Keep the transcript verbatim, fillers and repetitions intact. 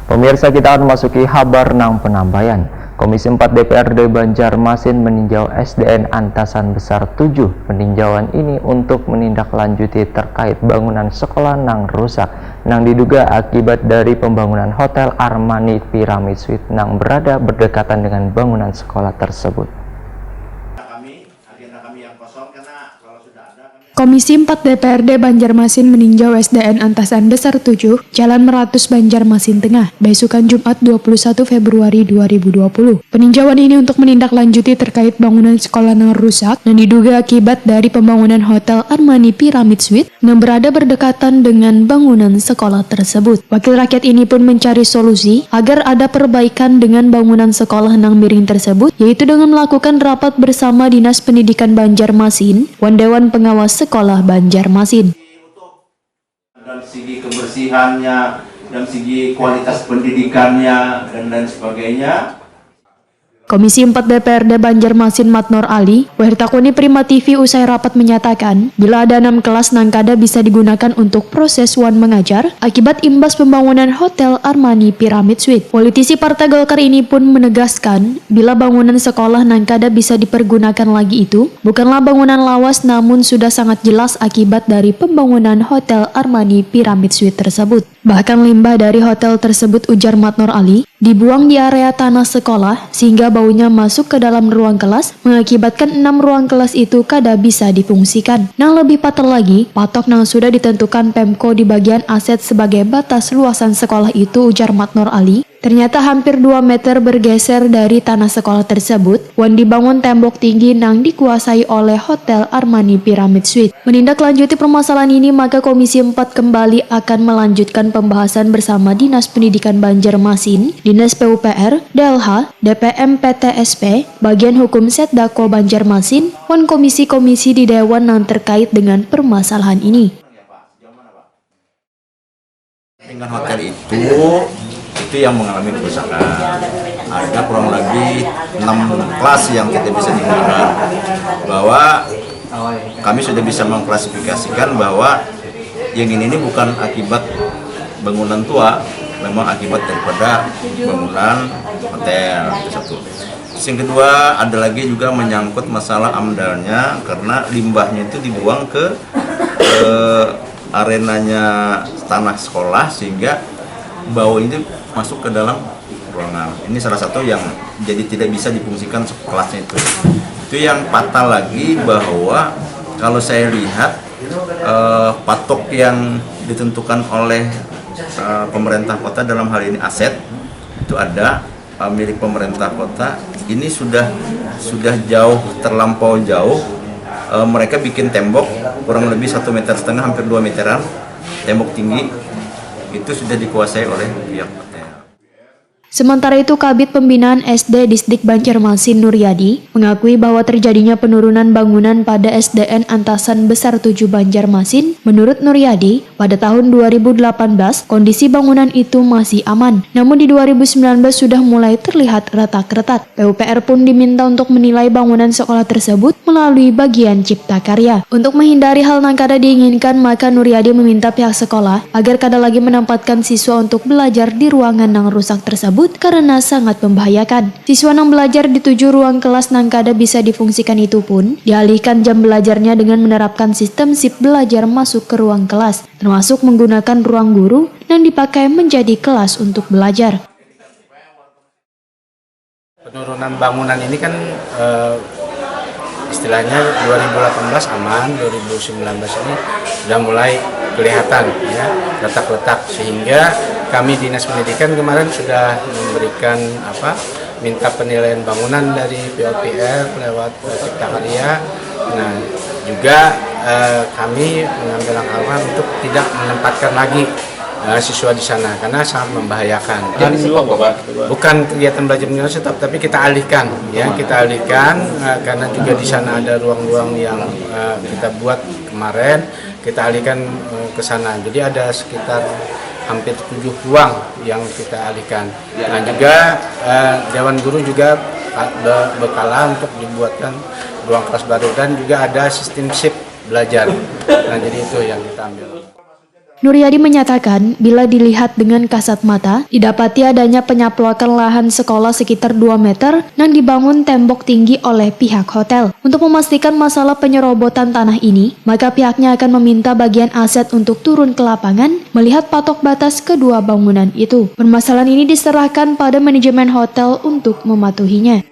Pemirsa, kita akan masuki habar nang penambayan. Komisi empat D P R D Banjarmasin meninjau S D N Antasan Besar tujuh. Peninjauan ini untuk menindaklanjuti terkait bangunan sekolah nang rusak, nang diduga akibat dari pembangunan Hotel Armani Pyramid Suite nang berada berdekatan dengan bangunan sekolah tersebut. Komisi empat D P R D Banjarmasin meninjau S D N Antasan Besar tujuh, Jalan Meratus, Banjarmasin Tengah, besukan Jumat dua puluh satu Februari dua ribu dua puluh. Peninjauan ini untuk menindaklanjuti terkait bangunan sekolah nang rusak dan diduga akibat dari pembangunan Hotel Armani Pyramid Suite nang berada berdekatan dengan bangunan sekolah tersebut. Wakil rakyat ini pun mencari solusi agar ada perbaikan dengan bangunan sekolah nang miring tersebut, yaitu dengan melakukan rapat bersama Dinas Pendidikan Banjarmasin wan Dewan Pengawas Sekolah Banjarmasin. Dan segi kebersihannya, dan segi kualitas pendidikannya, dan lain sebagainya. Komisi empat D P R D Banjarmasin Matnor Ali, wahir takuni Prima T V usai rapat menyatakan, bila ada enam kelas nang kada bisa digunakan untuk proses wan mengajar akibat imbas pembangunan Hotel Armani Pyramid Suite. Politisi Partai Golkar ini pun menegaskan, bila bangunan sekolah nang kada bisa dipergunakan lagi itu bukanlah bangunan lawas namun sudah sangat jelas akibat dari pembangunan Hotel Armani Pyramid Suite tersebut. Bahkan limbah dari hotel tersebut, ujar Matnor Ali, dibuang di area tanah sekolah sehingga baunya masuk ke dalam ruang kelas mengakibatkan enam ruang kelas itu kada bisa difungsikan. Nang lebih fatal lagi, patok nang sudah ditentukan Pemko di bagian aset sebagai batas luasan sekolah itu, ujar Matnor Ali, ternyata hampir dua meter bergeser dari tanah sekolah tersebut wan dibangun tembok tinggi nang dikuasai oleh Hotel Armani Pyramid Suite. Menindaklanjuti permasalahan ini, maka Komisi empat kembali akan melanjutkan pembahasan bersama Dinas Pendidikan Banjarmasin, Dinas P U P R, D L H, D P M P T S P, Bagian Hukum Setdako Banjarmasin, wan komisi-komisi di Dewan nang terkait dengan permasalahan ini. Dengan hotel itu, itu yang mengalami kerusakan. Ada kurang lebih enam kelas yang kita bisa digunakan. Bahwa kami sudah bisa mengklasifikasikan bahwa yang ini, ini bukan akibat bangunan tua, memang akibat daripada bangunan hotel, itu satu. Terus yang kedua, ada lagi juga menyangkut masalah amdalnya, karena limbahnya itu dibuang ke, ke arenanya tanah sekolah sehingga bau itu masuk ke dalam ruangan. Ini salah satu yang jadi tidak bisa difungsikan kelasnya itu. Itu yang fatal lagi, bahwa kalau saya lihat, eh, patok yang ditentukan oleh, eh, pemerintah kota, dalam hal ini aset, itu ada, eh, milik pemerintah kota, ini sudah sudah jauh, terlampau jauh. Eh, mereka bikin tembok kurang lebih satu meter setengah, hampir dua meteran, tembok tinggi, itu sudah dikuasai oleh pihak hotel. Sementara itu, Kabid Pembinaan S D Distrik Banjarmasin, Nuryadi, mengakui bahwa terjadinya penurunan bangunan pada S D N Antasan Besar tujuh Banjarmasin. Menurut Nuryadi, pada tahun dua ribu delapan belas, kondisi bangunan itu masih aman. Namun, di dua ribu sembilan belas sudah mulai terlihat retak-retak. P U P R pun diminta untuk menilai bangunan sekolah tersebut melalui bagian cipta karya. Untuk menghindari hal nang kada diinginkan, maka Nuryadi meminta pihak sekolah agar kada lagi menempatkan siswa untuk belajar di ruangan nang rusak tersebut karena sangat membahayakan. Siswa nang belajar di tujuh ruang kelas nang kada bisa difungsikan itu pun dialihkan jam belajarnya dengan menerapkan sistem shift belajar masuk ke ruang kelas, termasuk menggunakan ruang guru nang dipakai menjadi kelas untuk belajar. Penurunan bangunan ini kan, eh, istilahnya dua ribu delapan belas aman, dua ribu sembilan belas ini sudah mulai kelihatan, ya, retak-retak, sehingga kami Dinas Pendidikan kemarin sudah memberikan, apa, minta penilaian bangunan dari P U P R lewat, eh, Cipta Karya. Nah, juga, eh, kami mengambil langkah untuk tidak menempatkan lagi, eh, siswa di sana karena sangat membahayakan. Dan bukan kegiatan belajar mengajar tetap, tapi kita alihkan, ya, kita alihkan, eh, karena juga di sana ada ruang-ruang yang, eh, kita buat kemarin, kita alihkan, eh, ke sana. Jadi ada sekitar hampir tujuh ruang yang kita alihkan. Nah, juga, eh, Dewan Guru juga, eh, be-, berkala untuk dibuatkan ruang kelas baru dan juga ada sistem shift belajar. Nah, jadi itu yang kita ambil. Nuryadi menyatakan, bila dilihat dengan kasat mata, didapati adanya penyaplokan lahan sekolah sekitar dua meter yang dibangun tembok tinggi oleh pihak hotel. Untuk memastikan masalah penyerobotan tanah ini, maka pihaknya akan meminta bagian aset untuk turun ke lapangan melihat patok batas kedua bangunan itu. Permasalahan ini diserahkan pada manajemen hotel untuk mematuhinya.